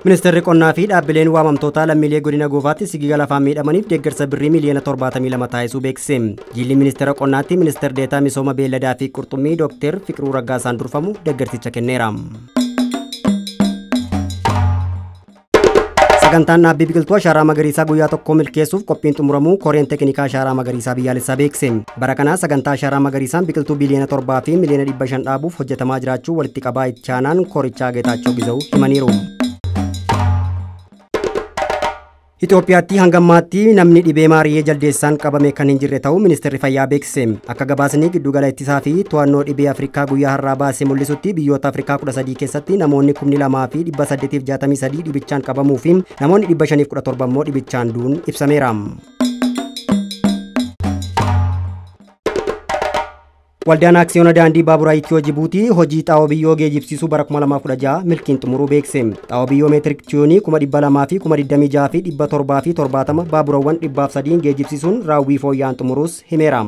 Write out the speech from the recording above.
Ministeerri qonnaa fi dhaabbileen waamamtootaa lammiilee godina Goofaatti sigiga lafaan miidhamaniif deeggarsa birrii miliyoona 72 taasisuu beeksise. Jilli ministeera qonnaatti ministeer deetaa misooma beelladaa fi qurxummii Dooktar Fiqiruu Raggaasaan durfamu deeggarsicha kenneera. Sagantaan dhaabbii biqiltuu ashaaraa magariisaa guyyaa tokko milkeessuuf qophiin xumuramuu koreen teeknikaa ashaaraa magariisaa biyyaalessaa beekse. Bara kana sagantaa ashaaraa magariisaan biqiltuu biliyoona 7 fi miliyoona 500 dhaabuuf hojjetamaa jiraachuu walitti qabaa itti aanaan korichaa Geetaachoo Giza'uu himaniiru. Itoophiyaatti hanga ammaatti namni dhibee maariyyee jaldeessaan qabame kan hin jirre ta'uu ministeerri fayyaa beeksise. Akka gabaasni giddugala ittisaa fi to'annoo dhibee Afrikaa guyyaa har'aa baase mul'isutti biyyoota Afrikaa 13 keessatti namoonni 2863 dhibichaan qabamuu fi namoonni 517 immoo dhibichaan du'uun ibsameera. Waldaan Aksiyoona Daandii Baaburaa Itiyoo Jibuutii hojii xaa'oo biyyoo geejjibsiisuu bara 2016 milkiin xumuruu beekse. Xaa'oo biyyoo meetirik tiyoonii 200,000 fi 26,770 baaburawwan 300 geejjibsiisuun raawwii fooyya'aan xumuruus himeera.